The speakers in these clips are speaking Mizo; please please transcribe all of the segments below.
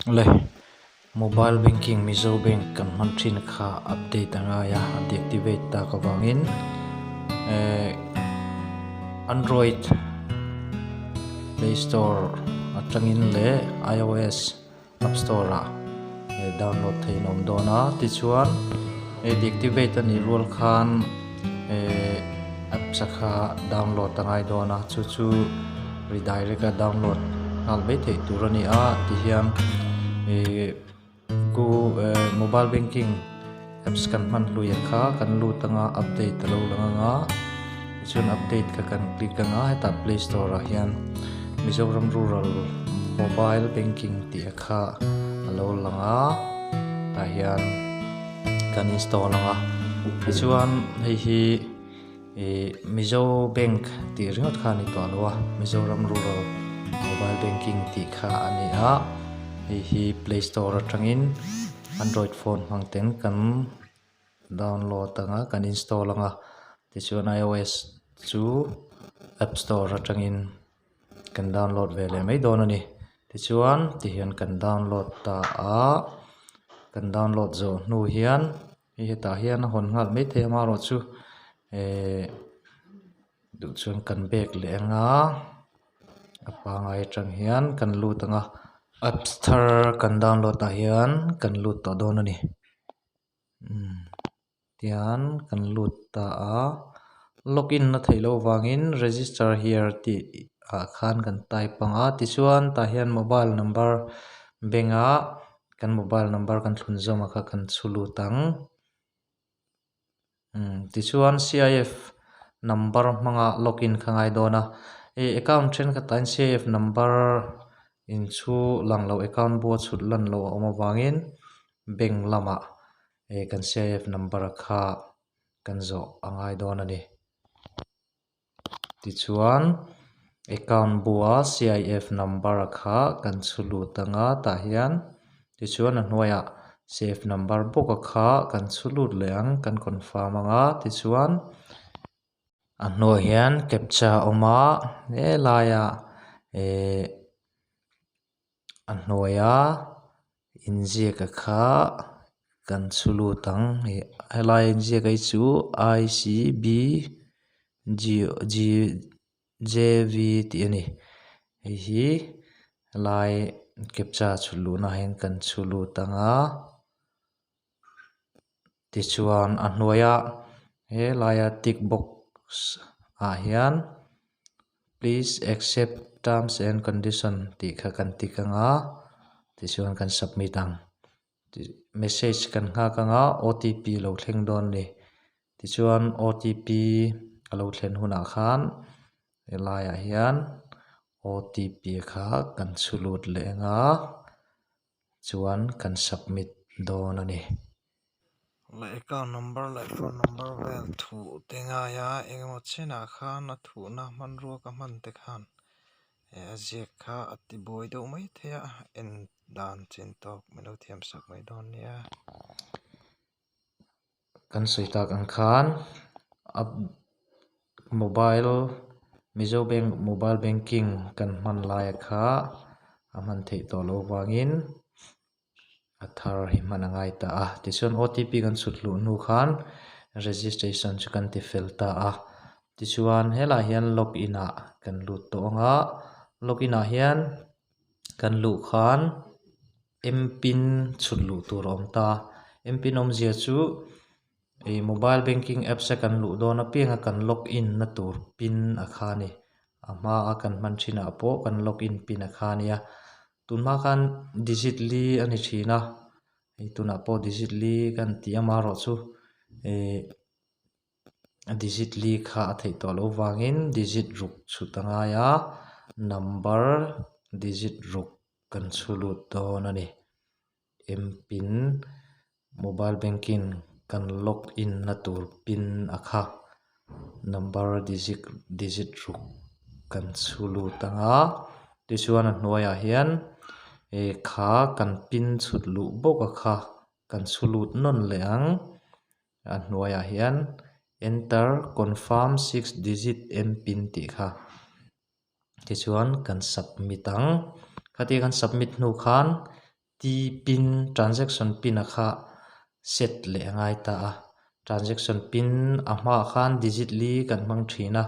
Le mobile banking Mizo bank kan hman thin kha update a ngai a a deactivate tak avangin eh android play store atangin leh ios app store ah eh download theih an awm dawn a tichuan eh deactivate a nih rual khan eh apps a kha download a ngai dawn a chu chu redirect a download nghal mai theih tur a ni a tihian ih eh mobile banking apps kan hman hlui ang kha kan lut anga update a lo lang anga tichuan update kha kan click anga hetah play store ah hian Mizoram rural mobile banking tih a kha a lo lang a tah hian kan install anga tichuan hei hi ih Mizo bank tih ringawt kha a ni tawh lo a Mizoram rural mobile banking tih kha a ni a hei hi play store atangin. Android phone hmang ten kan download ang a kan install ang a tichuan ios chu app store atangin kan download ve leh mai dawn a ni tichuan tihian kan download ta a kan download zawh hnu hian hei hetah hian a hawn nghal maithei amaherawhchu ehh duh chuan kan bag leh ang a a pangai atang hian kan lut ang a apps thar kan download ah hian kan lut tawh dawn a ni umm tihian kan lut ta a login a theih loh avangin register here tih ah khan kan type ang a tichuan tah hian mobile number bank a kan mobile number kan thlun zawm a kha kan chhu lut ang. Umm tichuan CIF number hmanga login kha ngai dawn a ih account thenkhatah hian CIF number inchhu lang loh account bu a chhut lan loh a awm avangin bank lamah ih kan CIF number kha kan zawh a ngai dawn a ni. Tichuan account bua CIF number kha kan chhu lut anga tah hian tichuan a hnuaiah CIF number bawk a kha kan chhu lut leh ang kan confirm anga tichuan a hnuaiah hian captcha a awm a helaiah ehh a hnuaia inziak a kha kan chhu lut ang ih helai inziak hi chu I C B G G J V tih a ni hei hi helai captcha chhut luhna ah hian kan chhu lut ang a tichuan a hnuaia helaia tick box ah hian please accept terms and condition tih kha kan tick ang a tichuan kan submit ang message kan nghak ang a OTP lo thleng dawn a ni tichuan OTP a lo thlen hunah khan helaiah hian OTP kha kan chhu lut leh ang a. Chuan kan submit dawn a ni. Leh account number leh phone number vel thuh te ngai a engemaw chenah khan a thuhna hmanrua ka hman te khan eh a ziak kha a ti buai deuh mai thei a en dan chin tawk min lo thiam sak mai dawn nia. Kan sawi tak ang khan up mobile Mizo bank mobile banking kan hman lai kha a hman theih tawh loh avangin a thar hi hman a ngai ta a tichuan OTP kan chhut luh hnu khan registration chu kan ti fel ta a tichuan helaiah hian login ah kan lut tawh ang a login ah hian kan luh khan. M pin chhut luh tur a awm ta M pin awmzia chu ih mobile banking apps a kan luh dawn apianga kan log in na tur pin a kha a ni a hma a kan hman thin ah pawh kan log in pin a kha a nia tun hma khan digit li a ni thin a hei tunah pawh digit li kan ti amaherawhchu ih digit li kha a theih tawh loh vangin digit ruk chhut a ngai a number digit ruk. Kan chhu lut dawn a ni. M pin mobile banking kan log in na tur pin a kha number digit digit ruk kan chhu lut ang a tichuan a hnuaiah hian eh kha kan pin chhut luh bawk a kha kan chhu lut nawn leh ang a hnuaiah hian enter confirm six digit m pin tih kha. Tichuan kan submit ang. Khatia kan submit hnu khan. T pin transaction pin a kha set leh a ngai ta a transaction pin a hmaah khan digit li kan hmang thin a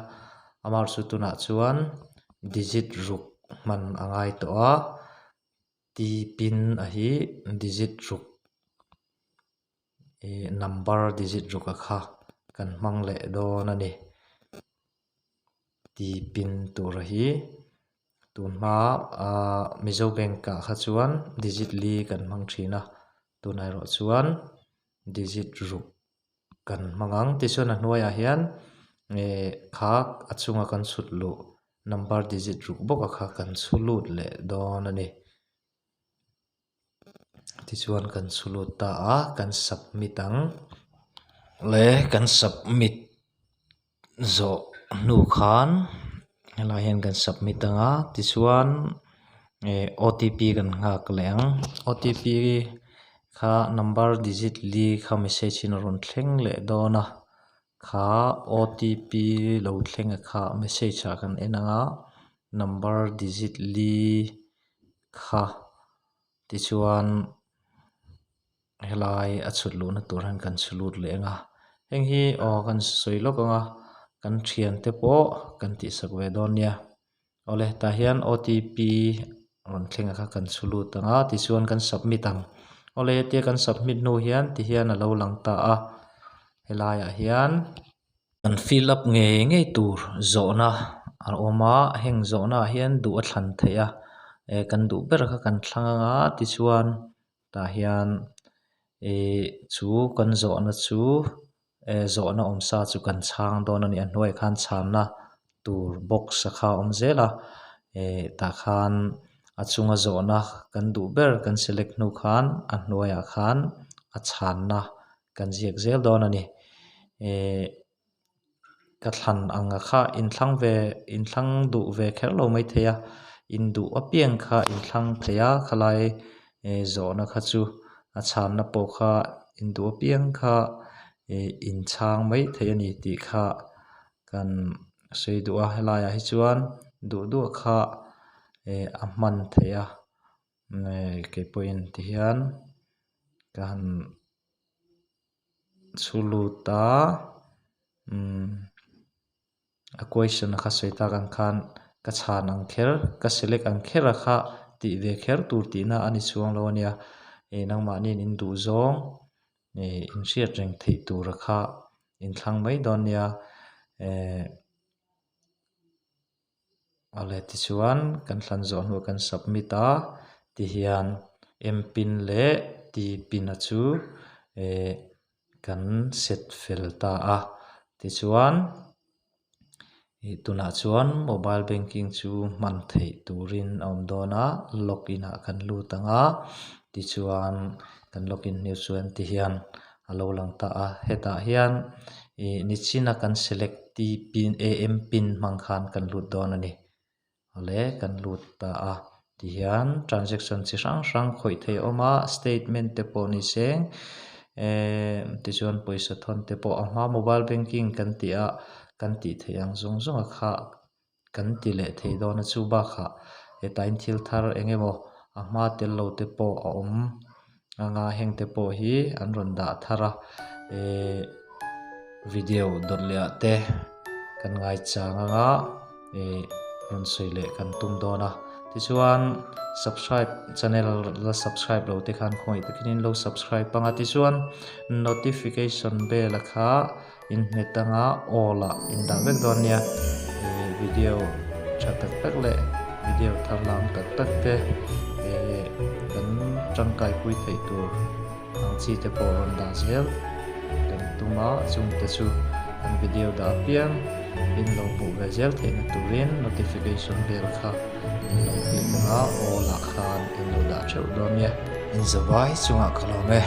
amaherawhchu tunah chuan digit ruk hman a ngai tawh a T pin a hi digit ruk ih number digit ruk a kha kan hmang leh dawn a ni T pin tur a hi tun hma ah Mizo bank ah kha chuan digit li kan hmang thin a tunah erawh chuan digit ruk kan hmang ang tichuan a hnuaiah hian ih kha a chunga kan chhut luh number digit ruk bawk a kha kan chhu lut leh dawn a ni. Tichuan kan chhu lut ta a kan submit ang le kan submit zawh hnu khan helai hian kan submit ang a tichuan ih OTP kan nghak leh ang OTP kha number digit li kha message in a rawn thleng leh dawn a kha OTP lo thleng a kha message ah kan en ang a number digit li kha tichuan helai a chhut luhna tur hian kan chhu lut leh ang a heng hi aw kan sawi lawk ang a kan thiante pawh kan tihsak ve dawn nia awle tah hian OTP rawn thleng a kha kan chhu lut ang a tichuan kan submit ang awle hetia kan submit hnu hian tihian a lo lang ta a helaiah hian. Kan fill up ngei ngei tur zawhna a awm a heng zawhna ah hian duh a thlan theih a eh kan duh ber kha kan thlang anga tichuan tah hian ih chu kan zawhna chu eh zawhna awm sa chu kan chhang dawn a ni a hnuaiah khan chhanna tur box a kha a awm zel a eh tah khan a chunga zawhna kan duh ber kan select hnu khan a hnuaiah khan a chhanna. Kan ziak zel dawn a ni. Ehh ka thlan ang a kha inthlang ve inthlang duh ve kher lo mai thei a induh apiang kha inthlang thei a khalai eh zawhna kha chu a chhanna pawh kha induh apiang kha eh inchhang mai thei a ni tih kha kan sawi duh a helaiah hi chuan duh duh kha eh a hman theih a eh keipawhin tihian ka han. Chhu lut a umm a question a kha sawi tak ang khan ka chhan ang kher ka select ang kher a kha tih ve kher tur tihna a ni chhuang lo a nia ih nangmahniin in duh zawng ih in hriat reng theih tur a kha in thlang mai dawn nia ehh. Awle tichuan kan thlan zawh hnuah kan submit a tihian M pin leh T pin a chu eh kan set fel ta a tichuan ih tunah chuan mobile banking chu hman theih turin a awm dawn a login ah kan lut ang a tichuan kan login hnu chuan tihian a lo lang ta a hetah hian ih nichina kan select T pin A_M pin hmang khan kan lut dawn a ni awle kan lut ta a tihian transaction chi hrang hrang khawih theih a awm a statement te pawh ni seng ehh tichuan pawisa thawn te pawh a hma mobile banking kan tih a kan tih theih ang zawng zawng a kha kan ti leh thei dawn a chu bakah hetah in thil thar eng emaw a hma tel lo te pawh a awm anga heng te pawh hi an rawn dah thar a ehh video dawt leh ah te kan ngaichang anga ehh rawn sawi leh kan tum dawn a tichuan subscribe channel la subscribe lo te khan khawngaih takin in lo subscribe anga tichuan notification bell a kha. Inhmet anga awl ah indah vek dawn nia ih video tha tak tak leh video thar lam tak tak te ih kan tangkai pui theih tur ang chi te pawh rawn dah zel kan tum a chung te chu kan video dah apiang in lo hmuh ve zel theihna turin notification bell kha in lo click anga awl ah khan in lo dah theuh dawn nia. Inzawai chungah ka lawm e.